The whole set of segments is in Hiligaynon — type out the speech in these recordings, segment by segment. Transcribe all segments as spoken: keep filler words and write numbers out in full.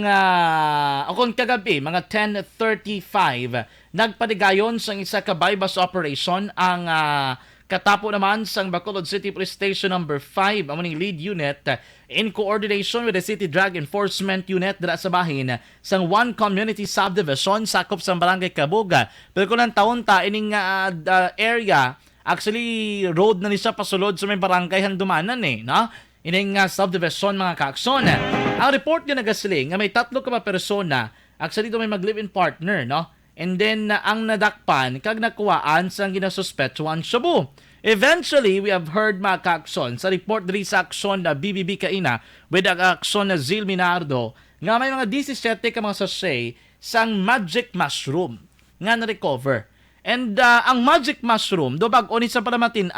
Ah, o kung kagabi, mga ten thirty-five, nagpadigayon sang isa ka buy-bust operation ang, ah, katapo naman sang Bacolod City Police Station Number five, amo ning lead unit, in coordination with the City Drug Enforcement Unit dira sa bahin sang One Community Subdivision, sakop sang Barangay Kabug. Pero kung lantawon ta ining, ah, d-, ah, area, actually, road na ni siya pasulod sa may barangay Handumanan eh, no? Ining, ah, subdivision, mga kaakson. Ang report nga nagasiling nga may tatlo ka mga persona, actually, ito may mag-live-in partner, no? And then, ah, ang nadakpan kag nakuhaan sang ginasuspetsuhan shabu. Eventually, we have heard, mga kaakson, sa report diri sa aksyon na B B B kaina with ang aksyon na Zil Minardo, nga may mga disisiete ka mga sachet sang magic mushroom nga na-recover. And, ah, ang magic mushroom, do bag-o ni sa palamatian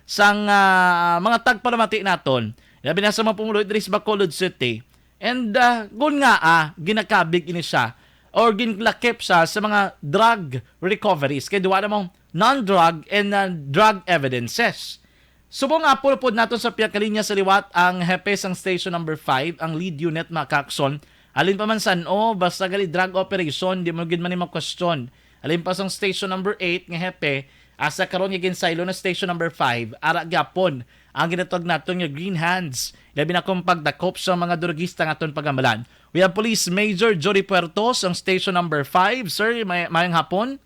sang, ah, mga tagpalamati naton, labi na sa mga pumuluyo diri sa Bacolod City. And, ah, kun nga, ah, ginakabig ini siya or ginlakip siya sa mga drug recoveries. Kay duwa na mong non-drug and, ah, drug evidences. Subong nga pulupod nato sa piyakalinya sa liwat ang hepe sang Station Number five, ang lead unit, mga kaakson. Halin pa man san-o, basta gali drug operation, di mo gid man ni makwestiyon. Halin pa sang Station Number eight nga hepe, asa karon nga ginsaylo na Station Number five, ara gyapon ang ginatawag naton nga green hands. Labi na kung pagdakop sa mga drugista nga aton pagamalan. We have Police Major Jory Puerto sang Station Number five. Sir, may, mayang hapon.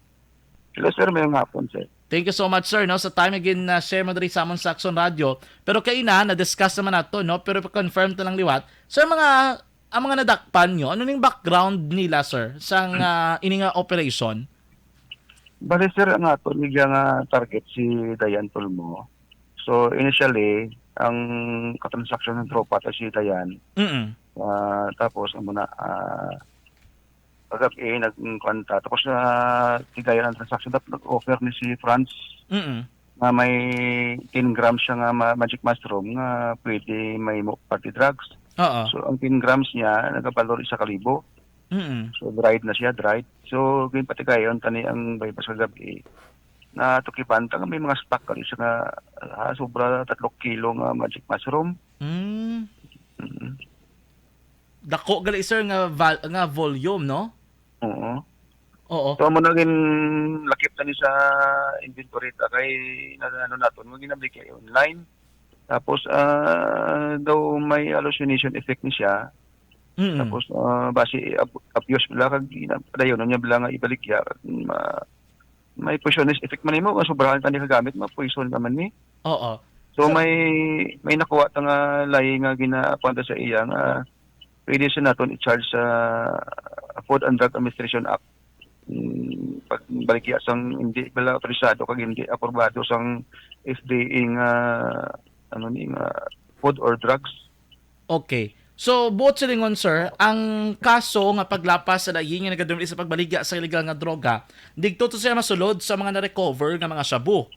Hello, sir. Mayang hapon, sir. Thank you so much, sir, no, sa time again na share mo diri sa amon sa Aksyon Radio. Pero kaina, na-discuss naman nato, no? Pero pa-confirm ta lang liwat. Sir, mga, ang mga nadakpan nyo, ano ning background nila, sir, sa nga, ini nga operation? Bale, sir, ang ato niya nga target si Dayan Tulmo. So, initially, ang katransaksyon ng tropa ta si Dayan. Mm. Ah, tapos, ang muna, ah, kagabi, nag-, kuwan ta. Tapos, ah, si Dayan ang transaksyon, dapat nag-offer ni si Franz Mm. na may ten grams siya nga ma-, magic mushroom nga pwede may mo party drugs. Oo. So, ang ten grams niya, nagabalor isa ka libo. Mm. So, dried na siya, dried. So, ginpatigayon tani ang buy-bust kagabi. Natukiban ta nga may mga stock kali siya nga, ah, sobra tatlo kilo nga magic mushroom. Mm. Mm. Dako gali, sir, nga val-, nga volume, no? Oo. Oo. So, amo na ginlakip na ni sa inventory ta kay na, ano naton, mo ginabli kay online. Tapos, ah, daw may hallucination effect ni siya. Mm. Tapos, ah, basi ab-, abuse bala kag ina-, padayon niya bala nga ibaligya, ma-, may poisonous effect man nimo, nga sobrahan ka ni kagamit, ma-poison ka man ni. Oo. So, So may, may nakuha ta nga layi nga ginakuha ta sa iya nga pwede siya naton i-charge sa Food and Drug Administration Act. Mm, pagbaligya sang hindi bala autorisado kag hindi aprobado sang F D A nga, ano ni, nga food or drugs. Okay. So, buot silingon, sir, ang kaso nga paglapas sa layi nga nagadumili sa pagbaligya sa illegal nga droga, digto to siya masulod sa mga na-recover nga mga shabu.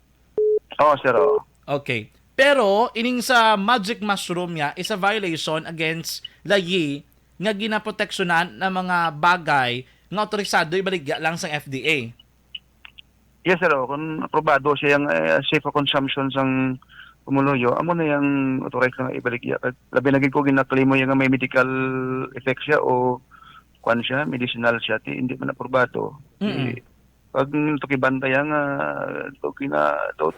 Oo, sir, oo. Okay. Pero ining sa magic mushroom niya is a violation against layi nga ginaproteksyonan ng mga bagay nga autorisado ibaligya lang sang F D A. Yes, sir, oh. Kung aprobado siya yang, eh, safe for consumption sang pumuluyo, amo na yang authorized nga ibaligya. Labi na gid ko ginaklimo yang may medical effect siya o kwan siya, medicinal siya, ti hindi man aprobado. Mm-mm. Ti, pag tukiban ta yang, ah, to kina-, to,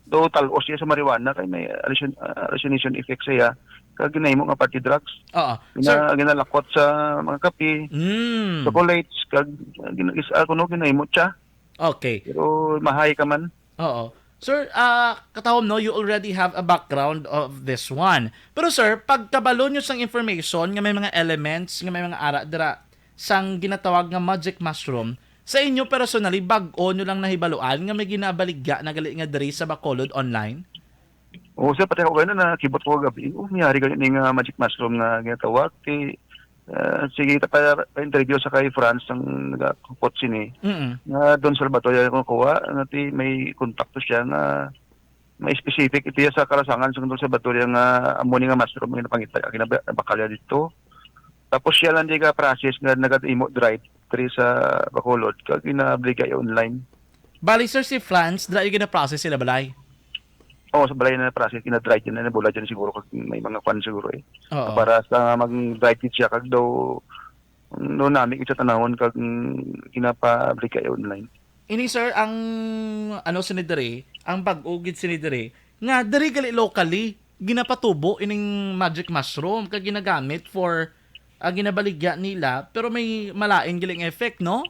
to talos siya sa marijuana kay may hallucin-, ah, hallucination effect siya, kag ginahimo nga party drugs. Oo. Gina-, Sir, ginalakot sa mga kape, Mm. chocolates, kag, ah, gina-, is-, ah, kuno ginahimo siya. Okay. Pero mahay ka man. Oo. Sir, ah, katawom, no, you already have a background of this one. Pero sir, pagkabalo nyo sang information nga may mga elements, nga may mga ara dira sang ginatawag nga magic mushroom, sa inyo personally, bag-o nyo lang nahibaluan nga may ginabaligya na gali nga diri sa Bacolod online? Oo, sir, pati ako gani, nakibot ko kagabi. Oh, nangyari gani ning, ah, magic mushroom nga ginatawag. Ti, ah, sige, ta pa, pa-interview sa kay Franz ang nagakupot sini. Mm. Nga Don Salvador yung kuha, nga ti may kontakto siya nga may specific. Ito yung sa kalasangan sa Don Salvador yung, ah, amo ni nga mushroom nga napangita, ang ginaba-, bakalya dito. Tapos siya lang di ka process nga nagad-imo dried diri sa Bacolod, kag ginabligay online. Bali, sir, si Franz, dira yung gina-process sila balay? Oo, sa balay na process, gina-dried yun, na bola dyan siguro, kag may mga kwan siguro eh. Oo. Para sa mag-dried siya, kag daw, Ang nami kita tanawon kag, mm, ginapabaligya online. Ini, sir, ang ano sini diri, ang bag-o gid sini diri, nga diri gali locally ginapatubo ining magic mushroom kag ginagamit for, ah, ginabaligya nila, pero may malain gali nga effect, no?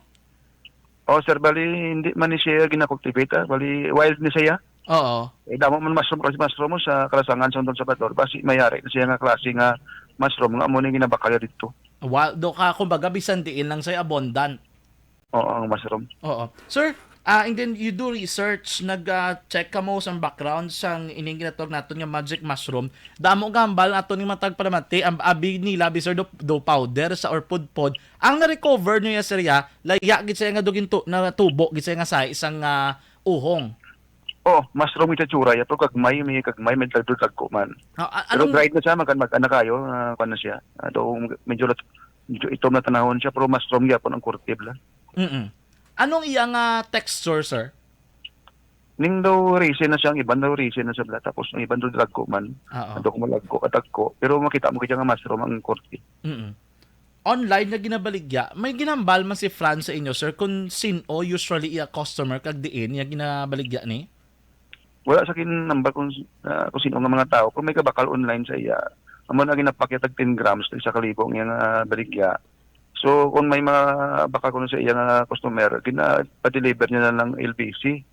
Oh, sir, bali, hindi man ni siya gina-cultivate, ah. Bali, wild ni siya. Oo. Eh, damo man mushroom, klase mushroom mo sa Kalasangan, sa Undang Salvador. Basi, mayari na siya nga klase nga mushroom nga amo ni ginabakal dito. Wa-, do ka, kumbaga, bisan diin lang siya abundant. Oo, ang mushroom. Oo. Sir, ah, and then you do research, nag, ah, check ka mo sa background sang ining ginatawag naton nga magic mushroom. Damo gambal nato ni matag palamati, ang abi nila, bi, sir, do, do powder sa or pudpod. Ang na-recover niya, sir, ya, laya gid siya nga dugin tu-, natubo gid siya nga sa isang, ah, uhong. Oh, mushroom ito tsura ya, pero kagmay, may kagmay, may dagdag ko man. Ah, a-, Pero anong dried na siya, magkan-, magkan na kayo, ah, kuwan na siya. Ato, medyo lat-, medyo itom na tanahon siya, pero mushroom gyapon ang kurtib la. Mm-mm. Anong iya nga texture, sir? Ning daw resin na siya, ang iban daw resin na siya bla, tapos ang iban daw dagko man. Oo. Ando ko malagko, katagko. Pero makita mo kaya nga mushroom ang kurtib. Mm-mm. Online nga ginabaligya, may ginambal man si Franz sa inyo, sir, kung sin-o usually iya customer kag diin iya ginabaligya ni? Wala sa kin number kung, ah, kung sino nga mga tao, pero may kabakal online sa iya. Amo na ginapakya tag ten grams, tag isa ka libo ang iyang, ah, baligya. So, kung may mga bakal kuno sa iya nga customer, gina-, pa-deliver niya na lang L B C.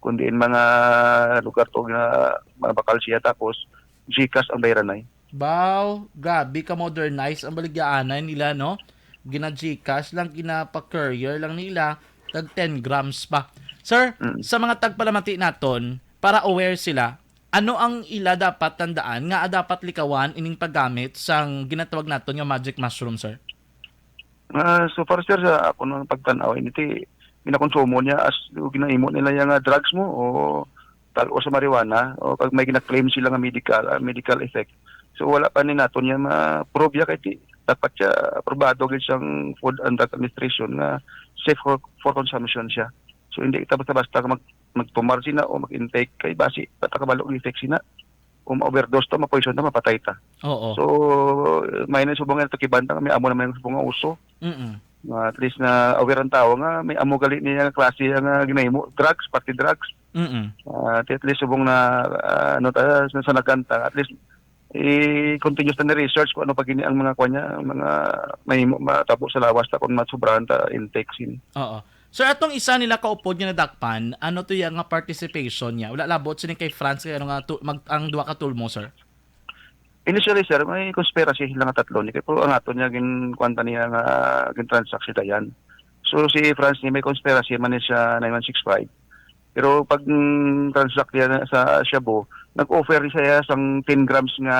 Kung diin mga lugar to nga mga bakal siya, tapos GCash ang bayranay. Baw, grabe ka modernize ang baligyaanan nila, no? Gina-GCash lang, ginapa-courier lang nila, tag ten grams pa. Sir, Mm. sa mga tagpalamati naton, para aware sila, ano ang ila dapat tandaan nga dapat likawan ining paggamit sang ginatawag naton nga magic mushroom, sir? Ah, so far, sir, sa ako nang pagtan-aw, ini ti ginakonsumo niya as ginahimo nila yang, ah, drugs mo o tal-, o sa marijuana o pag may gina-claim sila nga medical, ah, medical effect. So, wala pa ni naton niya ma-prove ya kay ti-, dapat siya aprobado gid sang Food and Drug Administration nga safe for, for consumption siya. So, hindi kita basta-basta mag-, magtumar sina o mag-intake kay basi, bata kabalo ang effect sina. Kung ma-overdose ta, ma-poison ta, mapatay ta. Oo. So, may na subong nga tukiban ta, may amo naman yung subong nga uso. Mm-mm. Nga at least na aware ang tao nga may amo gali niya nga klase nga ginahimo, drugs, pati drugs. Mm-mm. Ah, at least subong na, ah, ano ta, sa, sa naganta, at least i-continuous ta na research kung ano pa gini ang mga kuwan niya, ang mga mahimo, matabo sa lawas ta kung masubrahan ta intake sin. Oo. Sir, atong isa nila kaupod nga nadakpan, ano to iya nga participation niya? Wala labot sini kay Franz kay ano nga tu-, mag-, ang duha ka tulmo, sir? Initially, sir, may conspiracy sila nga tatlo ni kay, pero ang ato niya gin-, kuwan ta niya nga gin-transact si Dayan. So, si Franz ni may conspiracy man ni siya nine one six five. Pero pag, mm, transact niya na sa shabu, nag-offer siya sang ten grams nga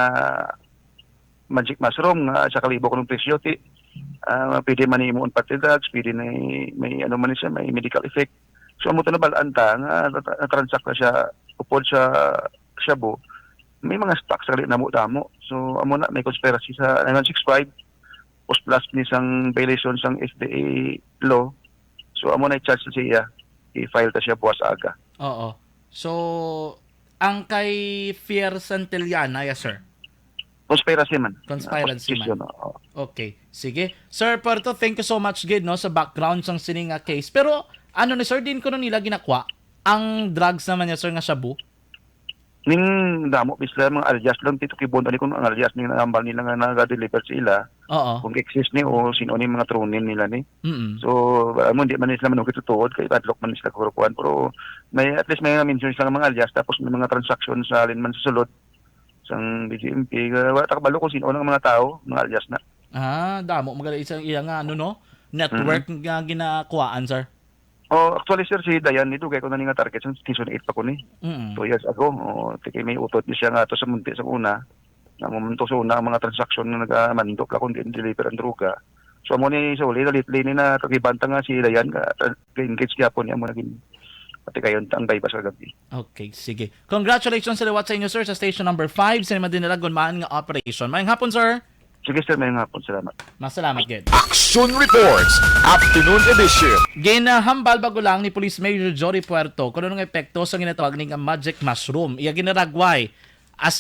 magic mushroom nga sa kalibo kuno presyo, ti, ah, pwede man imo pati drugs, pwede na may ano man siya, may medical effect. So, amo to nabalaan ta nga nat-, na-transact na siya upod sa shabu. May mga stocks sa damo-damo. So, amo na, may conspiracy sa nine one six five, plus, plus ni sang violation sang F D A law. So, amo na i-charge sa siya. I-file ta siya buwas aga. Oo. So, ang kay Fier Santillana, yes, sir? Conspiracy man. Conspiracy Ah, man. Conspiracy, oo. Okay. Sige. Sir Puerto, thank you so much gid, no, sa background sang sini nga case. Pero, ano ni sir, din kuno nila ginakwa ang drugs naman niya, sir, nga shabu? Ning damo, bisla, mga alias lang, Tito Kibon, ani kung ang alias ning nangambal nila nga naga-deliver sa ila, Oo. kung exist ni o sino ni mga true name nila ni. Mm-mm. So, alam mo, hindi man sila manugit sa tuod, kay padlock man sila kurukuan, pero may, at least may mention sila nga mga alias, tapos may mga transaction sa alin man sa sulod, sang B J M P, uh, wala ta kabalo kung sino ang mga tao, mga alias na. Ah, damo, magaling isang iya nga, ano, no? Network Mm-hmm. nga ginakuhaan, sir. Oh, actually, sir, si Dayan, nidugay ko na ni nga target sa Station eight pa ko ni. Mm. Two years ago. Oh, tikay may utod ni siya nga to sa munti sa una. Nga momento sa una, ang mga transaksyon nga nagamando ka kung di deliver ang droga. So, amo ni sa uli, lately ni na, kagibanta nga si Dayan, nga, uh, engage gyapon niya mo naging pati kayo ang baybas kagabi. Okay, sige. Congratulations sa liwat sa inyo, sir, sa station number five sa Madinalag Gunmaan nga operation. Mayang hapon, sir. Sige, sir. Mayang hapon. Salamat. Masalamat gid. Action Reports, Afternoon Edition. Ginahambal bago lang ni Police Major Jory Puerto kung anong epekto sa ginatawag ni nga magic mushroom. Iya ginaragway as